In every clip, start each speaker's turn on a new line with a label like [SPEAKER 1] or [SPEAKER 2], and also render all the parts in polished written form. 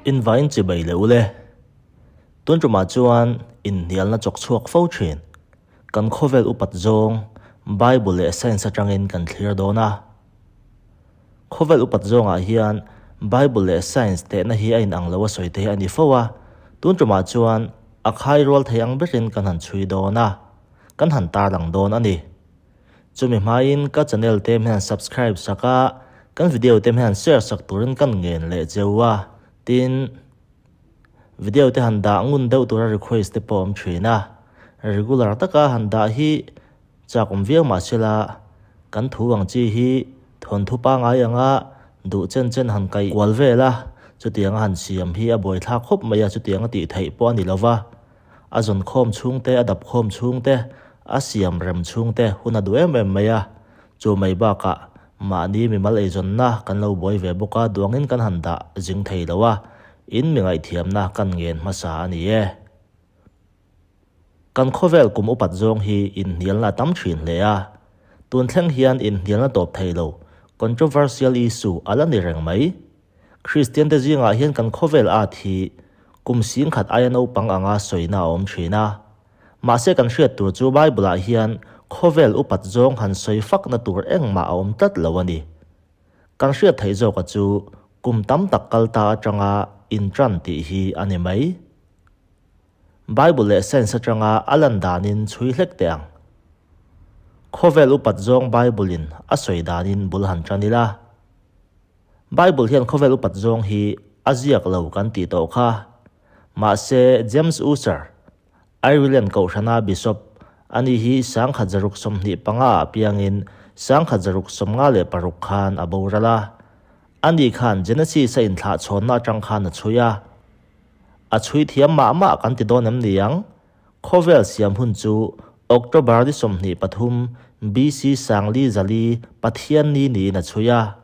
[SPEAKER 1] Invain chibai leh ule. Tun tumah chuan inhnialna chawk chhuak fo thin. Kan khawvel upat zawng Bible leh science atangin kan thlir dawn a. Khawvel upat zawngah hian Bible leh science tehna hi a inang lo a sawi te hi a ni fo a. Tun tumah chuan a khai rual thei ang berin kan han chhui dawn a, kan han tarlang dawn a ni. Chumi hmain ka channel te hian subscribe sak a, kan video te hian share sak turin kan ngen leh cheu a, tin video te han dah ngun deuh tura request te pawh awm thin a, regular taka han dah hi chak awm viau mahsela kan thu ang chi hi thawnthu pangai anga duh chen chen han kaih kual vel a, chutianga han siam hi a buaithlak khawp mai a, chutianga tih theih pawh a ni lova. A zawn khawm chhung te, a dap khawm chhung te, a siam rem chhung te hun a duh em em mai a. Chu mai bakah mahni mimal eizawnna kan lo buai ve bawk a, duangin kan han dah zing thei lo a, in mi ngaihthiamna kan ngen hmasa a ni e. Kan khawvel kum upat zawng hi inhnialna a tam thin hle a, tun thleng hian inhnialna tawp thei lo, controversial issue, a la ni reng mai. Kristian te zingah hian kan khawvel at hi kum singkhat aia naupang anga sawina a awm thin a. Mahse kan hriat tur chu Bible ah hian khawvel upat zawng han sawi fakna tur engmah a awm tlat lo a ni. Kan hriat theih zawka chu kum tam tak kal ta atanga intran tih hi a ni mai. Bible leh science atanga a lan danin chhui hlek teh ang. Khawvel upat zawng Bible in a sawi danin bul han tan ila. Bible hian khawvel upat zawng hi a ziak lo kan tih tawh kha. Mahse, James Ussher, Ireland kohhrana bishop, ani hi 1625 ah piangin 1656 khan a boral a. Ani khan Genesis a inthlahchhawnna atang khan a chhui a. A chhui thiam mah mah kan ti dawn em ni ang? Khawvel siam hun chu October ni 23 BC Sangli Zali Pathianni niin a chhui a.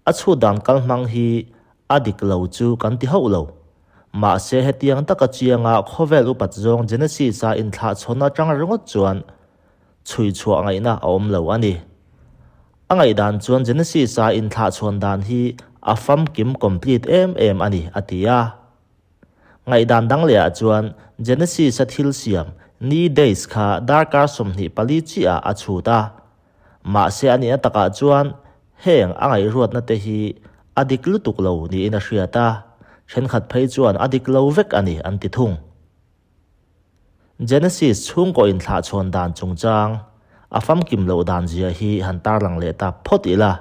[SPEAKER 1] A chhut dan kal hmang hi a dik lo chu kan ti hauh lo. Mahse hetiang taka chianga khawvel upat zawng Genesis-a inthlahchhawn atang ringawt chuan chhui chhuah ngaihna a awm lo a ni. A ngaihdan chuan Genesis-a inthlahchhawn dan hi a famkim complete em em a ni a ti a. Ngaihdan dang lehah chuan Genesis-a thil siam ni days kha darkar 24 chiah a chhut a. Mahse a nihna takah chuan heng a ngaihruatna te hi a dik lutuk lo niin a hriat a, thenkhat phei chuan a dik lo vek a ni an ti thung. Genesis chhungkaw inthlahchhawn dan chungchang a famkim loh dan zia hi han tarlang leh ta phawt ila.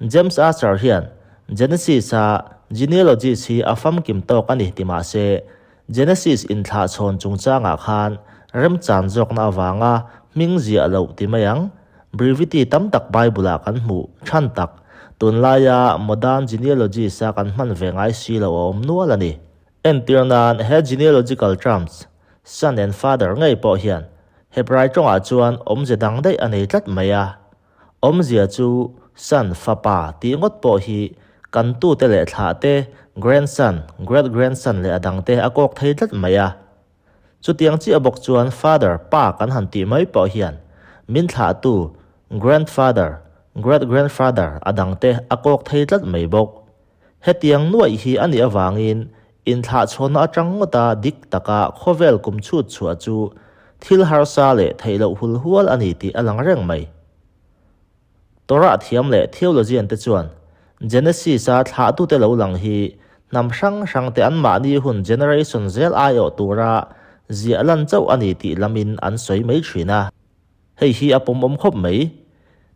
[SPEAKER 1] James Archer hian Genesis-a genealogies hi a famkim tawk a ni ti mah se, Genesis inthlahchhawn chungchangah khan remchan zawkna avanga hming ziah loh ti mai ang. Brevity tam tak Bible-ah kan hmuh than tak, tunlaia modern genealogies-a kan hman ve ngai si loh a awm nual a ni. Entir nan, he genealogical terms, son and father ngei pawh hian Hebrai tawngah chuan awmze dang daih a nei tlat mai a. Awmzia chu son, fapa, tih ngawt pawh hi kan tute leh thlahte, grandson, great grandson leh a dangte a kawk thei tlat mai a. Chutiang chiah bawk chuan father, pa, kan han tih mai pawh hian min thlahtu, grandfather, great grandfather, a dangte a kawk thei tlat mai bawk. Hetiang nuaih hi a nih avangin inthlahchhawnna atang ngawta dik taka khawvel kum chhut chhuah chu thil harsa leh theih loh hul hual a ni tih a lang reng mai. Torah thiam leh theologian te chuan Genesis-a thlahtute lo lang hi hnam hrang hrangte anmahni hun generation zel aiawh tura ziah lan chauh a ni tih lamin an sawi mai thin a. Hei hi a pawmawm khawp mai.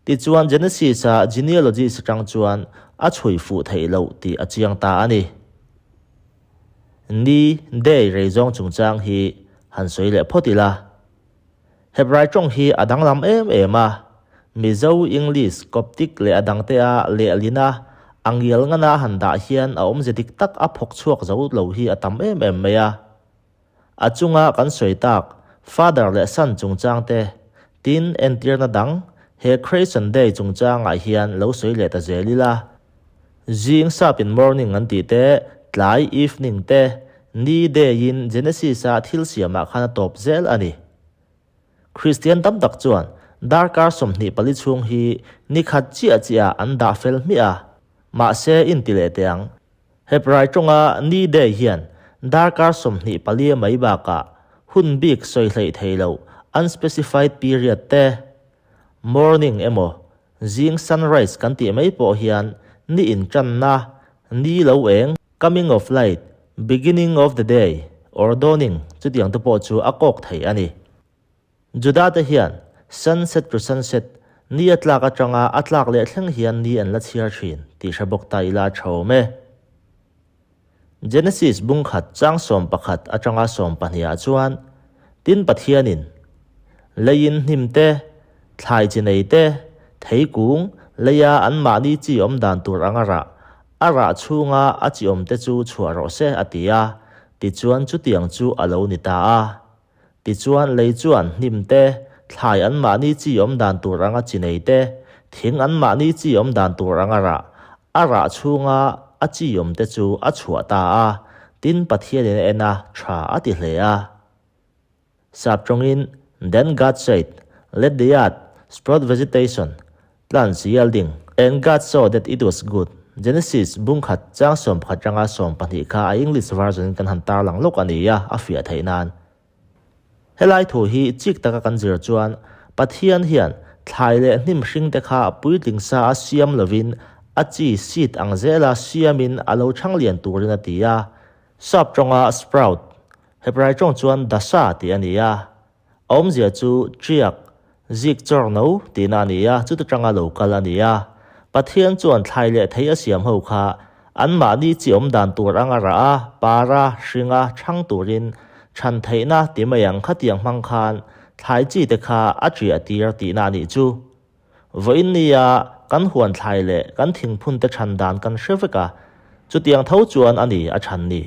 [SPEAKER 1] Tichuan Genesis-a genealogies atang chuan a chhui fuh theih loh tih a chiang ta a ni. Ni, day, rei zawng chungchang hi han sawi leh phawt ila. Hebrai tawng hi a danglam em em a, Mizo, English, Coptic leh a dangtea lehlina a ngial ngana han dah hian a awmze dik tak a phawk chhuak zo lo hi a tam em em mai a. A chunga kan sawi tak Father leh Son chungchang te, tin entirna dang he Creation Day chungchangah hian lo sawi leh ta zel ila. Zing sap in morning an tih te, tlai evening te, ni day in Genesis a thil siamah khan a tawp zel a ni. Kristian tam tak chuan darkar 24 chhung hi ni khat chiah chiah an dah fel hmiah a, mahse inti leh teh ang. Hebrai tawnga ni, day, hian darkar 24 mai bakah hun bik sawi hleih thei loh, unspecified period, te, morning emaw zing sunrise kan tih mai pawh hian ni intanna, ni lo eng, coming of light, beginning of the day or dawning chutiang te pawh chu a kawk thei a ni. Juda te hian sunset to sunset, ni a tlak atanga a tlak leh thleng hian ni an la chhiar thin tih hre bawk ta ila tha awm e. Genesis bung khat chang 11 atanga 12 ah chuan, Tin Pathianin, Leiin hnim te, thlai chi nei te, thei kung, leia anmahni chi awm dan tur anga rah, a rah chhunga a chi awm te chu chhuah rawh se a ti a, tichuan chutiang chu a lo ni ta a. Tichuan, lei chuan hnim te, thlai anmahni chi awm dan tur anga chi nei te, thing anmahni chi awm dan tur anga rah, a rah chhunga a chi awm te chu a chhuah ta a, tin Pathianin a en a, tha a ti hle a. Sap tawngin, Then God said, Let the earth sprout vegetation, plants yielding, and God saw that it was good. Genesis bung khat chang 11 ranga 20 kha a English version in kan han tarlang lawk a ni a, a fiah theih nan. Helai thu hi chik taka kan zir chuan Pathian hian thlai leh hnim hring te kha puitling sa a siam lovin a chi seed ang zela siamin a lo chhang lian turin a ti a. Sap tawnga sprout, Hebrai tawng chuan dasha tih a ni a. A awmzia chu ṭiak, zik chawr no tihna a ni a, chuta tanga lo kal a ni a. Pathian chuan thlai leh thei a siam ho kha anmahni chi awm dan tur anga rah a, par a, hring a, chhang turin chhan theihna ti mai ang khatiang hmang khan thlai chi te kha a ṭiah tir tihna a nih chu. Vawiin nia kan huan thlai leh kan thingphun te chhan dan kan hre vek a, chutiang tho chuan a ni a chhan ni.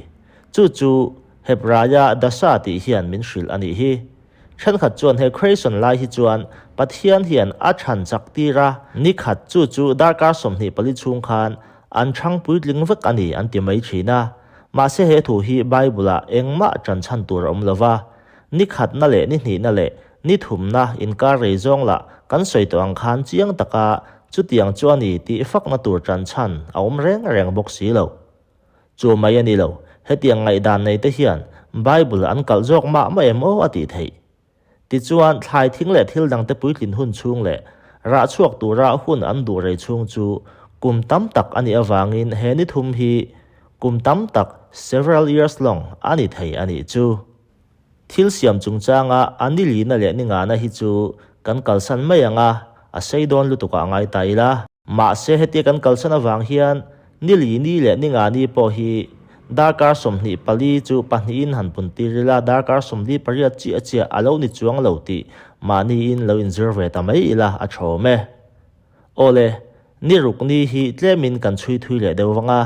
[SPEAKER 1] Chu chu Hebraia Dasha tih hian min hrilh a nih hi. Thenkhat chuan he creation lai hi chuan Pathian hian a chhan chak tir a, ni khat chu chu darkar 24 chhung khan an chhang puitling vek a ni an ti mai thin a. Mahse he thu hi Bible-ah engmah ṭan chhan tur a awm lo va, ni khatna leh ni hnihna leh Ni thumna inkar rei zawng lah kan sawi tawh ang khan chiang taka chutiang chu a ni tih fakna tur ṭan chhan a awm reng reng bawk si lo. Chu mai a ni lo, hetiang ngaihdan nei te hian Bible an kalh zawk mah mah em aw a tih theih. Tichuan, thlai thing leh thil dangte puitlin hun chhung leh rah chhuak tura hun an duh rei chhung chu kum tam tak a nih avangin he ni thum hi kum tam tak, several years long, a ni thei a nih chu. Thil siam chungchanga a ni lina leh ni ngana hi chu kan kalsan mai ang a, a sei dawn lutuk ah ngai ta ila. Mahse hetia kan kalsan avang hian ni li ni leh ni nga ni pawh hi darkar 24 chu pahnihin han pun tir ila darkar 48 chiah chiah a lo ni chuang lo tih mahniin lo inzir ve ta mai ila a thawm e. Awle, ni ruk ni hi tlemin kan chhui thui leh deuh vang a.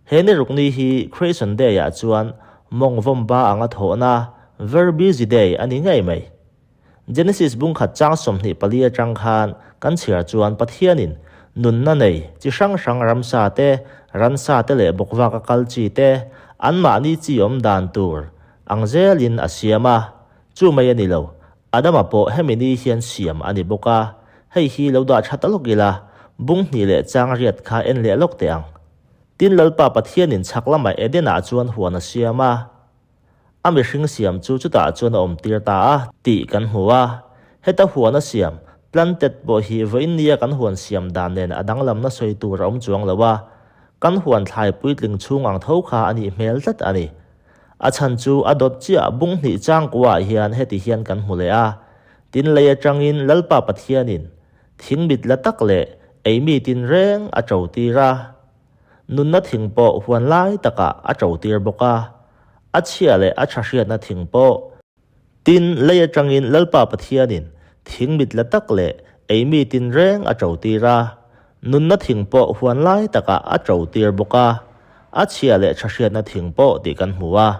[SPEAKER 1] He ni ruk ni hi Creation Day ah chuan mawng vawmba anga thawhna, very busy day, a ni ngei mai. Genesis bung khat chang 24 atang khan kan chhiar chuan Pathianin nunna nei chi hrang hrang ramsa te, ransa te leh bawkvak a kal chi te, anmahni chi awm dan tur ang zelin a siam a. Chu mai a ni lo, Adama pawh hemi ni hian siam a ni bawk a, hei hi lo dah tha ta lawk ila, bung hnih leh chang riat kha en leh lawk teh ang. Tin Lalpa Pathianin chhak lamah Eden-ah chuan huan a siam a, a mihring siam chu chutah chuan a awmtir ta a tih kan hmu a. Heta huan a siam, planted, pawh hi vawiin nia kan huan siam dan nen a danglamna sawi tur a awm chuang lo a, kan huan thlai puitling chhung ang tho kha a nih hmel tlat a ni. A chhan chu a dawt chiah bung hnih changkuaah hian heti hian kan hmu leh a, tin lei atangin Lalpa Pathianin thing mit la tak leh ei mi tinreng a to tir a, nunna thing pawh huan lai takah a to tir bawk a, a chhia leh a tha hriatna thing pawh. Tin, lei atangin Lalpa Pathianin thing mit la tak leh ei mi tinreng a to tir a, nunna thing pawh huan lai takah a to tir bawk a, a chhia leh tha hriatna thing pawh tih kan hmu a.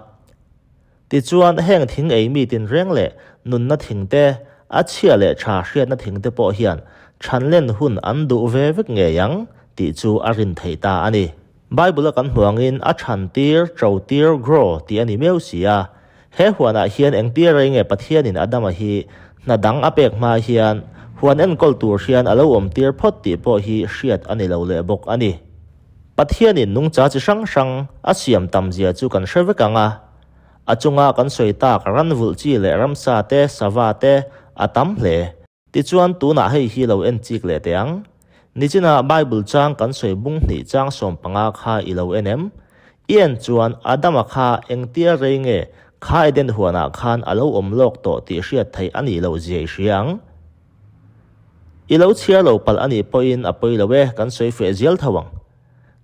[SPEAKER 1] Tichuan, heng thing ei mi tinreng leh nunna thing te, a chhia leh tha hriatna thing te pawh hian chhanlen hun an duh ve vek ngei ang tih chu a rin theih ta a ni. Bible-a kan hmu angin a chhan tir, to tir, grow, tih a ni miau si a. He huanah hian engtir rei nge Pathianin Adama hi hna dang a pek hma hian huan enkawl tur hian a lo awm tir phawt tih pawh hi hriat a ni lo leh bawk a ni. Pathianin nungcha chi hrang hrang a siam tam zia chu kan hre vek ang a. A chunga kan sawi tak ranvulh chi leh ramsa te, sava te a tam hle. Tichuan tunah hei hi lo en chik leh teh ang. Nichina Bible chang kan sawi bung hnih chang 15 kha i lo en em? I en chuan Adama kha engtia rei nge kha Eden huanah khan a lo awm lawk tawh tih hriat theih a nih loh zia i hria ang. I lo chhiar lo palh a nih pawhin a pawi lo e, kan sawi feh zial tho ang.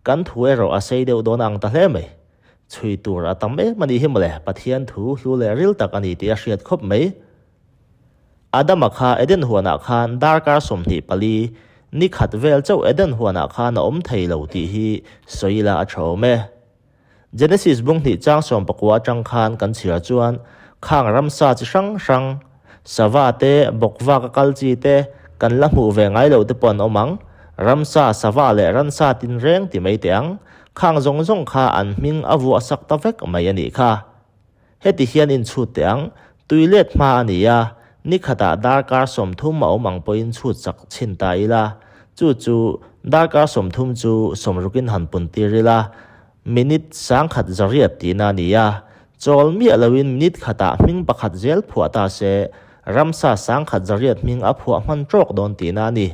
[SPEAKER 1] Kan thu erawh a sei deuh dawn ang ta hle mai. Chhui tur a tam em a nih hi mawle, Pathian thu hlu leh ril tak a ni tih a hriat khawp mai. Adama kha Eden huanah khan darkar 24 ni khat vel chauh Eden huanah khan a awm thei lo tih hi sawi ila a tha awm e. Genesis bung hnih chang 19 atang khan kan chhiar chuan khang ramsa chi hrang hrang, sava te, bawkvak a kal chi te, kan la hmuh ve ngai lo te pawh an awm ang. Ramsa, sava leh ransa tinreng ti mai teh ang. Khang zawng zawng kha an hming a vuah sak ta vek mai a nih kha. Heti hian inchhut teh ang, tui let hma a ni a, ni khatah darkar 30 a awm ang pawhin chhut chak chhin ta ila, chu chu darkar 30 chu sawmrukin han pun tir ila, minute 1100 tihna a ni a, chawl miah loin minute khatah hming pakhat zel phuah ta se, ramsa 1100 hming a phuah hman tawk dawn tihna a ni.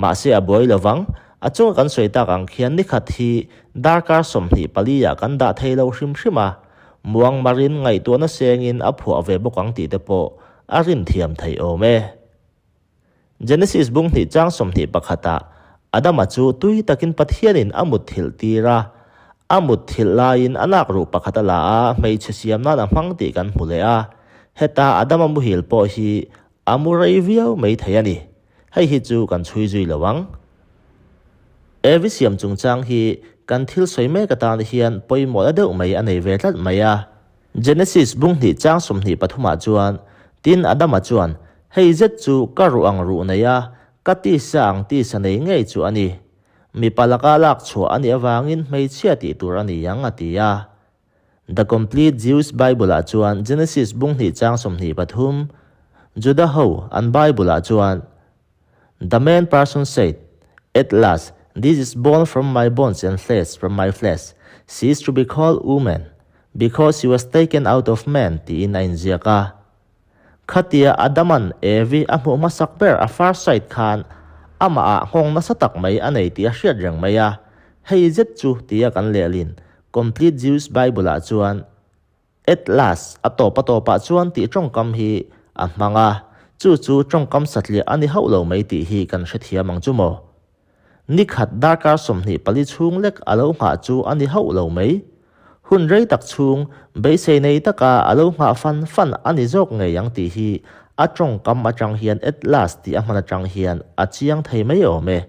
[SPEAKER 1] Mahse a buai lovang, a chunga kan sawi tak ang khian ni khat hi darkar 24 ah kan dah thei lo hrim hrim a, muang marin ngaihtuahna sengin a phuah ve bawk ang tih te pawh a rin thiam theih awm e. Genesis bung hnih chang 21 ah Adama chu tui takin Pathianin a mutthilh tir a, a mutthilh laiin a lak ruh pakhat a la a, hmeichhe siam nan a hmang tih kan hmu leh a, heta Adama muhil pawh hi A mu rei viau mai thei a ni. Hei hi chu kan chhui zui lo ang. Evi siam chungchang hi kan thil sawi mek atan hian pawimawhna deuh mai a nei ve tlat mai a. Genesis bung hnih chang 23 ah chuan, Tin Adama chuan, Hei zet chu ka ruh ang ruh nei a, ka tisa ang tisa nei ngei chu a ni. Mipa laka lak chhuah a nih avangin hmeichhia tih tur a ni ang a ti a. The Complete Jewish Bible ah chuan Genesis bung hnih chang 23, Juda ho an Bible ah chuan, The man person said, At last, this is bone from my bones and flesh from my flesh, she is to be called woman, because she was taken out of man tiin a inziak a. Khatia Adaman Evi a hmuh hmasak ber a first sight khan amah ah nghawng nasa tak mai a nei tih a hriat reng mai a, hei zet chu tia kan lehlin Complete Jewish Bible ah chuan At last, a tawp a tawpah chuan tih tawngkam hi a hmang a, chu chu tawngkam satliah a ni hauh lo mai tih hi kan hrethiam ang chu maw? Ni khat darkar 24 chhung lek a lo nghah chu a ni hauh lo mai. Hun rei tak chhung beisei nei taka a lo nghah fan fan a ni zawk ngei ang tih hi a tawngkam atang hian at last tih a hman atang hian a chiang thei mai awm e.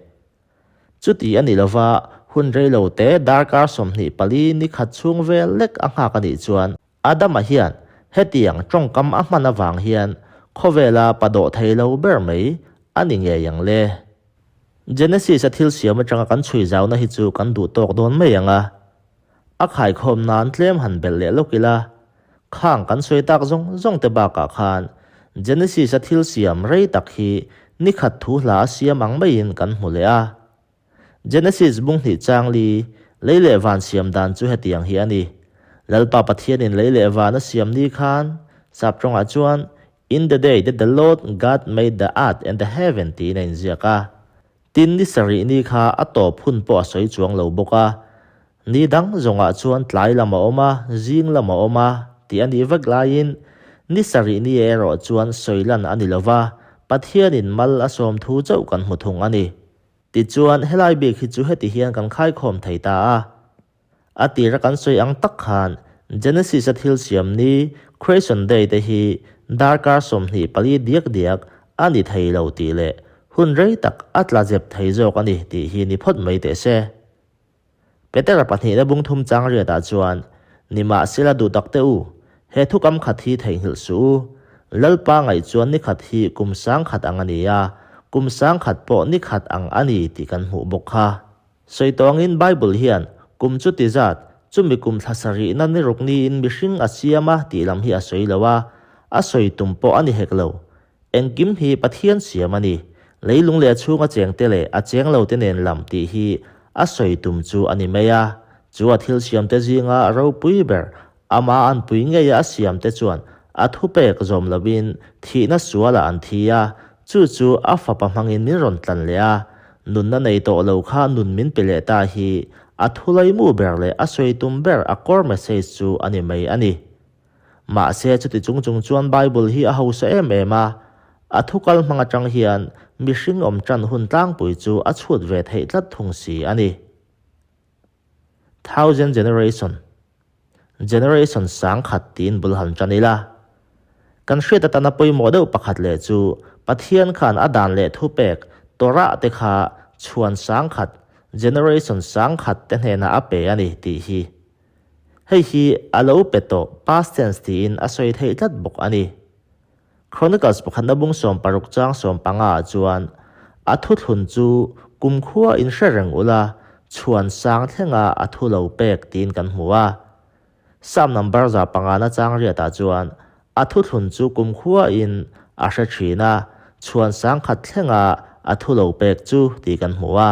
[SPEAKER 1] Chuti a ni lova, hun rei lo te darkar 24 ni khat chhung vel lek a nghak a nih chuan Adama hian hetiang tawngkam a hman avang hian khawvela pa dawh thei lo ber mai a ni ngei ang le. Genesis a thil siam atanga kan chhui zauna hi chu kan duh tawk dawn mai ang a. A khaikhawm nan tlem han belh leh lawk ila, khang kan sawi tak zawng zawng te bakah khan Genesis a thil siam rei tak hi ni khat thu hla a siam ang maiin kan hmu leh a. Genesis bung hnih chang li, lei leh van siam dan chu hetiang hi a ni. Lalpa Pathianin lei leh van a siam ni khan, sap tawngah chuan In the day that the Lord God made the earth and the heaven tiin a inziak a. Tin ni sarih ni kha a tawp hun pawh a sawi chuang lo bawk a. Ni dang zawngah chuan tlai lam a awm a, zing lam a awm a, tih a nih vek laiin ni sarih ni erawh chuan sawi lan a ni lo va, Pathianin mal a sawm thu chauh kan hmu thung a ni. Tichuan helai bik hi chu heti hian kan khaikhawm thei ta a. A tira kan sawi ang tak khan Genesis a thil siam ni Creation Day te hi darkar 24 diak diak a ni thei lo tih leh hun rei tak a tla zep thei zawk a ni tih hi ni phawt mai teh se. Petera pahnihna bung thum chang riatah chuan nimahsela duh tak teh u, he thukam khat hi theihnghilh suh u. Lalpa ngaih chuan ni khat hi kum 1000 ang a ni a, kum 1000 pawh ni khat ang a ni tih kan hmuh bawk kha. Sawi tawngin Bible hian kum chu ti zat, chumi kum thla sarihna ni ruk niin mihring a siam a tih lam hi a sawi lo a, a sawi tum pawh a ni hek lo. Engkim hi Pathian siam a ni. Leilung leh a chhunga chengte leh a cheng lo te nen lam tih hi a sawi tum chu a ni mai a. Chu a thil siamte zinga a ropui ber, ama anpui ngeia a siamte chuan a thupek zawm lovin thihna sualah an thi a, chu chu a fapa hmangin min rawn tlan leh a, nunna nei tawh lo kha nun min pe leh ta hi a thulaimu ber leh a sawi tum ber a core message chu a ni mai a ni. Mahse chuti chung chung chuan Bible hi a hausa em em a, a thu kal hmang atang hian mihring awm tan hun tlangpui chu a chhut ve theih tlat thung si a ni. Thousand Generation, Generation sangkhat tiin bul han tan ila. Kan hriat atana pawimawh deuh pakhat leh chu Pathian khan a dan leh thupek Torah te kha chhuan sangkhat, Generation sangkhat te hnenah a pe a ni tih hi. Hei hi a lo pe tawh past tense tiin a sawi theih tlat bawk a ni. Chronicles pakhatna bung 16 chang 15 ah chuan a thuthlun chu kumkhua in hre reng ula chhuan sang thlenga a thu lo pek tiin kan hmu a. Psalm number 500 na chang riatah chuan a thuthlun chu kumkhua in a hre thin a, chhuan sang khat thlenga a thu lo pek chu tih kan hmu a.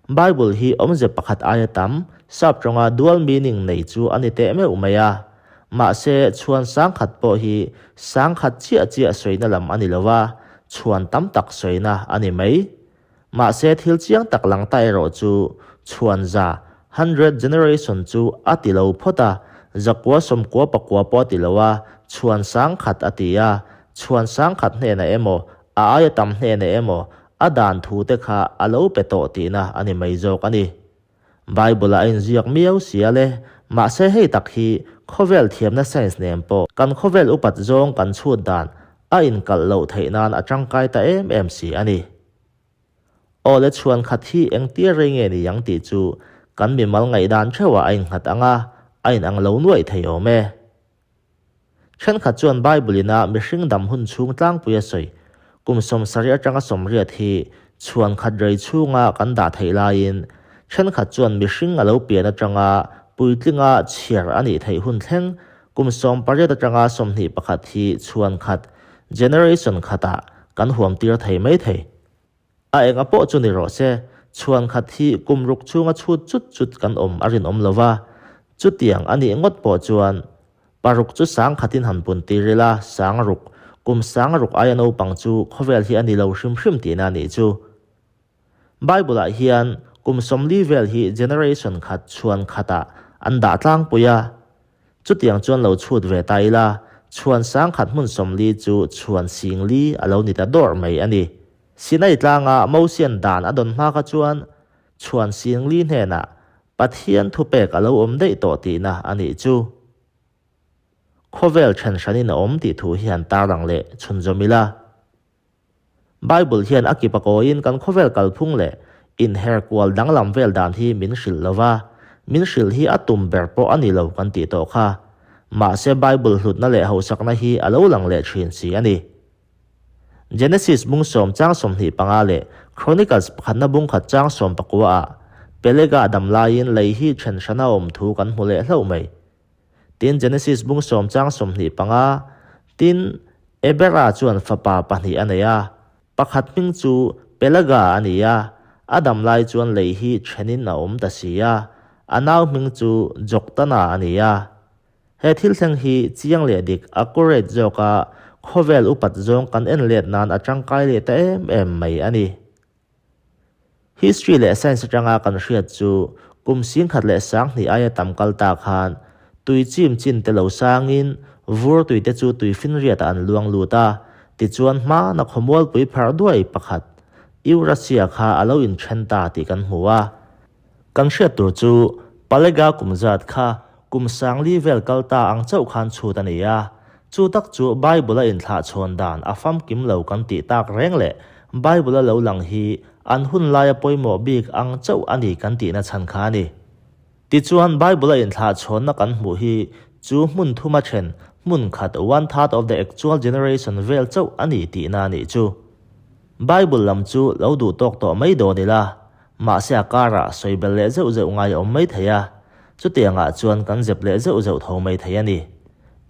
[SPEAKER 1] Bible hi awmze pakhat aia tam, sap tawnga dual meaning nei chu a ni teh meuh mai a. Mahse, chhuan sangkhat pawh hi sangkhat chiah chiah sawina lam a ni lo a, chhuan tam tak sawina a ni mai. Mahse, thil chiang tak lang ta erawh chu chhuan za, hundred generation, chu a ti lo phawt a, zakua sawmkua pakua pawh a ti lo a, chhuan sangkhat a ti a, chhuan sangkhat hnenah emaw, a aia tam hnenah emaw, A dan thu te kha a lo pe tawh tihna a ni mai zawk a ni. Bible-ah a inziak miau sia le, mahse hei tak hi khawvel thiamna science nen pawh kan khawvel upat zawng kan chhut dan a inkalh loh theih nan a tangkai ta em em si a ni. Aw le chhuan khat hi engtir rei nge ni ang tih chu kan mimal ngaihdan theuhah a innghat ang a, a inang lo nuaih thei awm e. Thenkhat chuan Bible ina mihring dam hun chhung tlangpui a sawi. Kum 70 atanga 80 hi chhuan khat rei chhunga kan dah theih laiin thenkhat chuan mihring a lo pian atanga puitlinga chhiar a nih theih hun thleng kum 18 atanga 21 hi chhuan khat, generation, khatah kan huam tir thei mai thei. A enga pawh chu ni rawh se, chhuan khat hi kum ruk chhunga chhut chut chut kan awm a rinawm lo va, chutiang a nih ngawt pawh chuan paruk chu sang khatin han pun tir ila, sang ruk, kum sang ruk aia naupang chu khawvel hi a ni lo hrim hrim tihna a nih chu. Bible-ah hian kum 40 vel hi generation khat chhuan khatah an dah tlangpui a, Chutiang chuan lo chhut ve ta ila, chhuan sangkhat hmun 40 chu chhuan 4000 a lo ni ta dawrh mai a ni. Sinai tlanga Mosian dan a dawn hma kha chuan chhuan 4000 hnenah Pathian thupek a lo awm daih tawh tihna a nih chu. Khawvel then hranin a awm tih thu hi han tarlang leh chhunzawm ila. Bible hian a kip a kawiin kan khawvel kalphung leh inher kual danglam vel dan hi min hrilh lo va, min hrilh hi a tum ber pawh a ni lo kan tih tawh kha. Mahse Bible hlutna leh hausakna hi a lo lang leh thin si a ni. Genesis bung 10 chang 25 leh Chronicles pakhatna bung khat chang 19 ah Pelega dam laiin lei hi then hrana awm thu kan hmu leh hlauh mai. Tin, Genesis bung 10 chang 25, Tin, Ebera chuan fapa pahnih a nei a, pakhat hming chu Pelaga a ni a, a dam lai chuan lei hi thenin a awm ta si a, a nau hming chu Joktana a ni a. He thil thleng hi chiang leh dik, accurate, zawka khawvel upat zawng kan en let nan a tangkai leh ta em em mai a ni. History leh science atanga kan hriat chu kum 10,002 aia tam kal ta khan tui chim chin te lo sangin vur tui te chu tui finriatah an luang lut a, tichuan hmana khawmualpui pharh duai pakhat Eurasia kha a lo inthen ta tih kan hmu a. Kan hriat tur chu Palega kum zat kha kum 4000 vel kal ta ang chauh khan chhut a ni a, chu tak chu Bible a inthlah chhawn dan a famkim lo kan tih tak reng leh Bible a lo lang hi an hun laia pawimawh bik ang chauh a ni kan tihna chhan kha a ni. Tichuan Bible a inthlah chhawnna kan hmuh hi chu hmun thuma then hmun khat one third of the actual generation vel chauh a ni tihna a nih chu. Bible lam chu lo duh tawk tawh mai dawn ila, Mahse a karah sawi bel leh zeuh zeuh ngai a awm mai thei a, chutiangah chuan kan zep leh zeuh zeuh tho mai thei a ni.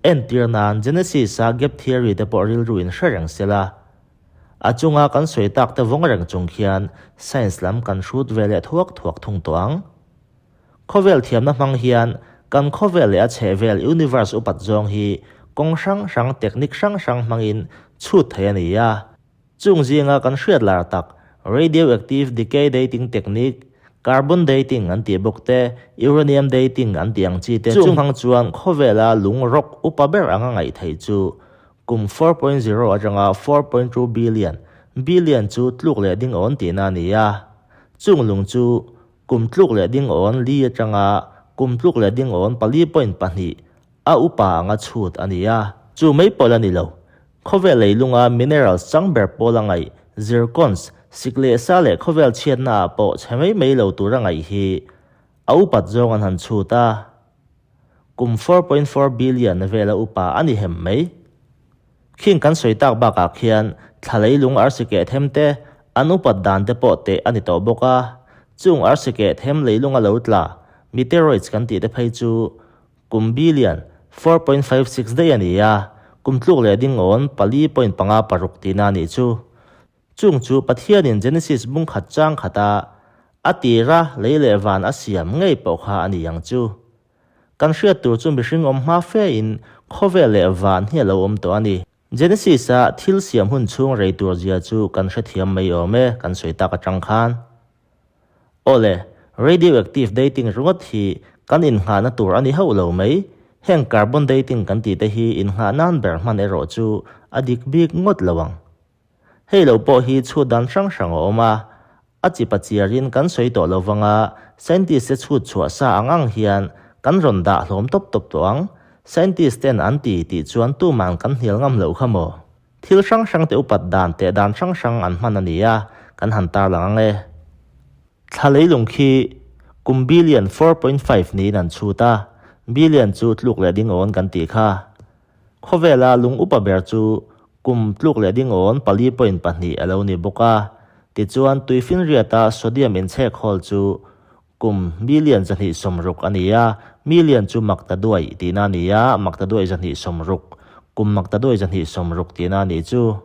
[SPEAKER 1] Entir nan Genesis-a gap theory te pawh rilru in hre reng se la. A chunga kan sawi tak te vawng reng chung khian science lam kan hrut ve leh thuak thuak thung tawh ang. Khawvel thiamna hmang hian kan khawvel leh a chhehvel universe upat zawng hi kawng hrang hrang technique hrang hrang hmangin chhut thei a ni a. Chung zinga kan hriat lar tak radioactive decay dating technique, carbon dating an tih bawk te, uranium dating an tih ang chi te chung hmang chuan khawvela lung rock upa ber anga ngaih theih chu kum 4.0 atanga 4.2 billion, billion chu tluk leh ding awn tihna a ni a. Chung lung chu kum tluk leh ding awn li atanga kum tluk leh ding awn 4.2 a upa anga chhut a ni a. Chu mai pawh la ni lo, Khawvel leilunga minerals chang ber pawl a ngaih, zircons, sik leh sa leh khawvel chhiatna ah pawh chhe mai mai lo tur a ngaih hi a upat zawng an han chhut a. Kum 4.4 billion vela upa a ni hem mai. Khing kan sawi tak bakah khian thla leilung arsi keh them te an upat dan te pawh teh a ni tawh bawk a. Chung arsi keh them leilunga lo tla, meteoroids kan tih te phei chu Kum billion 4.56 daih a ni a, kum tluk leh ding awn 4.56 tihna a nih chu. Chung chu Pathianin Genesis bung khat chang khata a tira lei leh van a siam ngei pawh kha a ni ang chu. Kan hriat tur chu mihring awm hma fe in khawvel leh van hi a lo awm tawh a ni. Genesis-a thil siam hun chhung rei tur zia chu kan hrethiam mai awm e, kan sawi tak atang khan. Awle, radioactive dating ringawt hi kan innghahna tur a ni hauh lo mai. Heng carbon dating kan tih te hi innghah nan ber hman erawh chu a dik bik ngawt lo ang. Hei lo pawh hi chhut dan hrang hrang a awm a, a chi pachiarin kan sawi tawh lo vang a, scientist te chhut chhuah sa ang ang hian kan rawn dah hlawm tawp tawp tawh ang. Scientist ten an ti tih chuan tuman kan hnial ngam loh kha maw? Thil hrang hrang te upat dan teh dan hrang hrang an hman a ni a, kan han tarlang ang e. Thla leilung khi kum billion 4.5 niin an chhut a, billion chu tluk leh ding awn kan tih kha. Khawvela lung upa ber chu kum tluk leh ding awn 4.2 a lo ni bawk a, tichuan tuifinriata sodium inchhek hawl chu Kum million 260 a ni a, million chu maktaduai tihna a ni a, maktaduai 260, kum maktaduai 260 tihna a nih chu.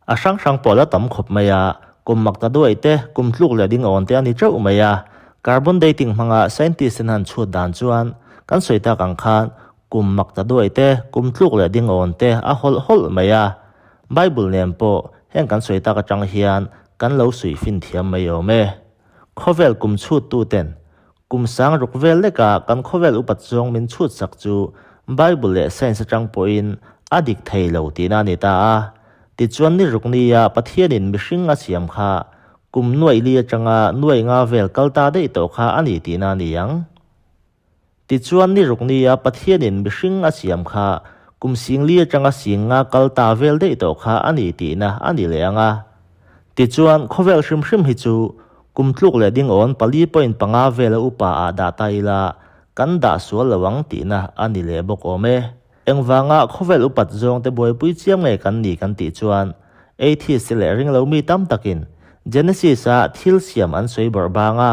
[SPEAKER 1] A hrang hrang pawh la tam khawp mai a, kum maktaduai te, kum tluk leh ding awn te a ni teuh mai a. Carbon dating hmanga scientist ten han chhut dan chuan kan sawi tak ang khan kum maktaduai te, kum tluk leh ding awn te a hawlh hawlh mai a. Bible nen pawh heng kan sawi tak atang hian kan lo suihfin thiam mai awm e. Khawvel kum chhuttu ten kum sang ruk vel leka kan khawvel upat zawng min chhut sak chu Bible leh science atang pawhin a dik thei lo tihna a ni ta a. Tichuan ni ruk nia Pathianin mihring a siam kha kum nuaih li atanga nuaih nga vel kal ta daih tawh kha a ni tihna a ni ang. Tichuan ni ruk nia Pathianin mihring a siam kha kum sing li atanga sing nga kal ta vel daih tawh kha a ni tihna a ni leh ang a. Tichuan khawvel hrim hrim hi chu kum tluk leh ding awn 4.5 vela upa ah dah ta ila kan dah sual lo ang tihna a ni leh bawk awm e. Engvanga khawvel upat zawng te buaipui chiam nge kan ni kan tih chuan atheist te leh ringlo mi tam takin Genesis-a thil siam an sawi bawrh bang a,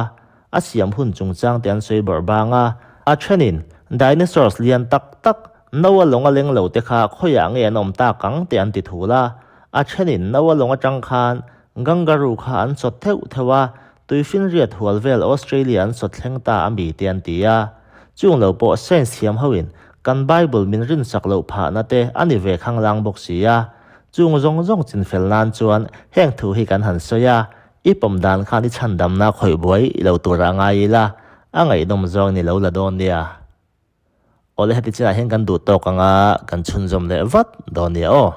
[SPEAKER 1] A siam hun chungchang te an sawi bawrh bang a, a thenin dinosaurs lian tak tak no a lawng a leng lo te kha khawiah nge an awm tak ang te an ti thul a, a thenin no a lawng atang khan kangaroo kha an sawt theuh theuh a, tuifinriat hual vel Australia an sawt thleng ta a mi te an ti a. Chung lo pawh science thiam hoin kan Bible min rinsak loh phahna te a ni ve khanglang bawk si a, chung zawng zawng chinfel nan chuan heng thu hi kan han sawi a, I pawm dan khan i chhandamna khawih buai i lo tur a ngai ila, a ngaihnawm zawng ni lo la dawn nia. Awle heti chinah hian kan duh tawk anga kan chhunzawm leh vat dawn nia aw.